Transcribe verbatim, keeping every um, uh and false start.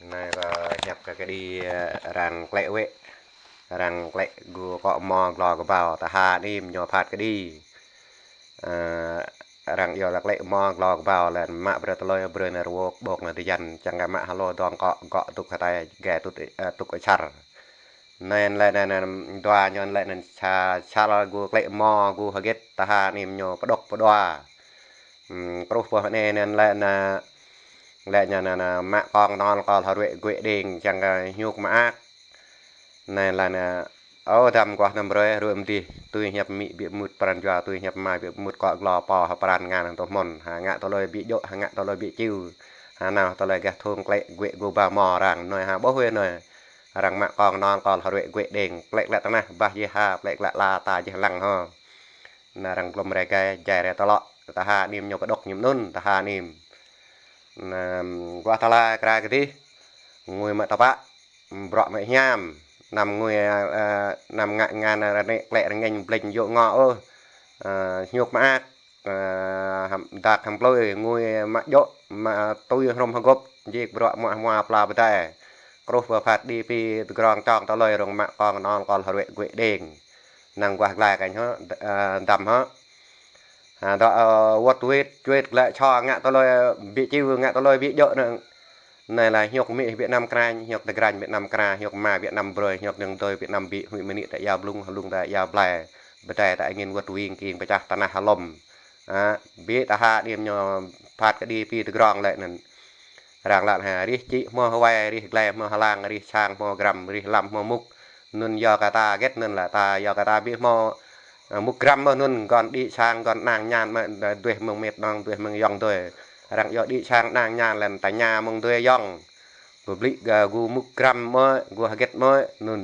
Anai kâo hiăp kơ kơđi, ơ, arăng klĕ wĕ. Arăng klĕ gu akŏ mơ̆ glô kơbao, tơha anim ñu phat kơđi. Ơ, arăng iâu laĭ klĕ mơ̆ glô kơbao lĕ mă brơi tơlơi brơi nao rơwŏk ƀôk nao tơjăn, čang kơ mă hlô dŏng akŏ gŏ tŭk hơtai gai tŭk, ơ, tŭk čar. Anŭn lĕ anŭn, anŭn dua ñu lĕ anŭn sa, sa lĕ gu klĕ mơ̆ gu hơget tơha anim ñu pơđŏk pơđua. Ưm, kruh pơh anai anŭn lĕ anŭn, lĕ ñu anŭn, anŭn mă kông nol kol hơruĕ guĕ đing čang kơ hiuk mơak. Anŭn lĕ anŭn, ơ, dăm guah năm brơi ruă mơdih, tui hiăp amĭ biă mŭt pran jua, tui hiăp ama biă mŭt akŏ glô pô hơ pran ngăn tơ hmon, ha ngă tơlơi biă djŏ, ha ngă tơlơi biă čiu. Ha nao tơlơi gah thung klĕ guĕ gu ba mơ̆ arăng, anai ha ƀuh wĕ anai. Arăng mă kông nol kol hơruĕ guĕ đing, klĕ klĕ tơnah, bah jih ha, klĕ klĕ la ta jih lăng hŏ. Anŭn arăng glŏm rai gai, jai rai tơlŏ, tơha anim ñu pơđŏk ñu anŭn, tơha anim. Anŭn, guah tơlơi kra kơdih, ngui mă tơpă, bruă mă hiam, anăm ngui, ơ, anăm ngă ngăn rơnĕ klĕ rơngĕn blĕn yŏ ngŏ ôh, ơ, hiuk mơak, ơ, hăm, dak hăm plơi, ngui mă djŏ, mă tui hrŏm hơgŏp, jik bruă mă hmua pla pơdai. Kruh pơphat đĭ pĭ tơgrong čong tơlơi rŏng mă kông nol kol hơruĕ guĕ đing. Năng guah glai kanh hŏ, d-, ơ, dăm hŏ. Ha, dŏ, ơ, wơ̆t wĕt, wĕt glai čô ngă tơlơi biă čiu, ngă tơlơi biă djŏ anŭn. Anai lĕ hiuk amĭ Việt Nam kranh, hiuk tơgrañ Việt Nam kra, hiuk ama Việt Nam brơi, hiuk nơ̆ng dơi Việt Nam biă, huĭ mơnĭ ta ia blung, hlung ta ia blai. Pơdai ta angin wơ̆t wing king pơčah tơnah hlŏm. Ha, biă tơha anim ñu phat kơđi pĭ tơgrong lĕ anŭn. Arăng laĭ ha, rih čĭ hmâo hơwai, rih glai hmâo hơlang, rih sang hmâo gram, rih lăm hmâo mŭk. Anŭn yua kơ ta hơget anŭn lĕ ta, yua kơ ta biă hmâo, ơ, mŭk gram mơ̆ anŭn gŏn đĭ sang gŏn anang ñan mơ̆, ơ, dueh mơ̆ng mĕt nong, dueh mơ̆ng yŏng dơi. Arăng yua đĭ sang anang ñan lĕ ta ña mơ̆ng dơi yŏng. Pơblĭ gah gu mŭk gram mơ̆, gu hơget mơ̆ anŭn.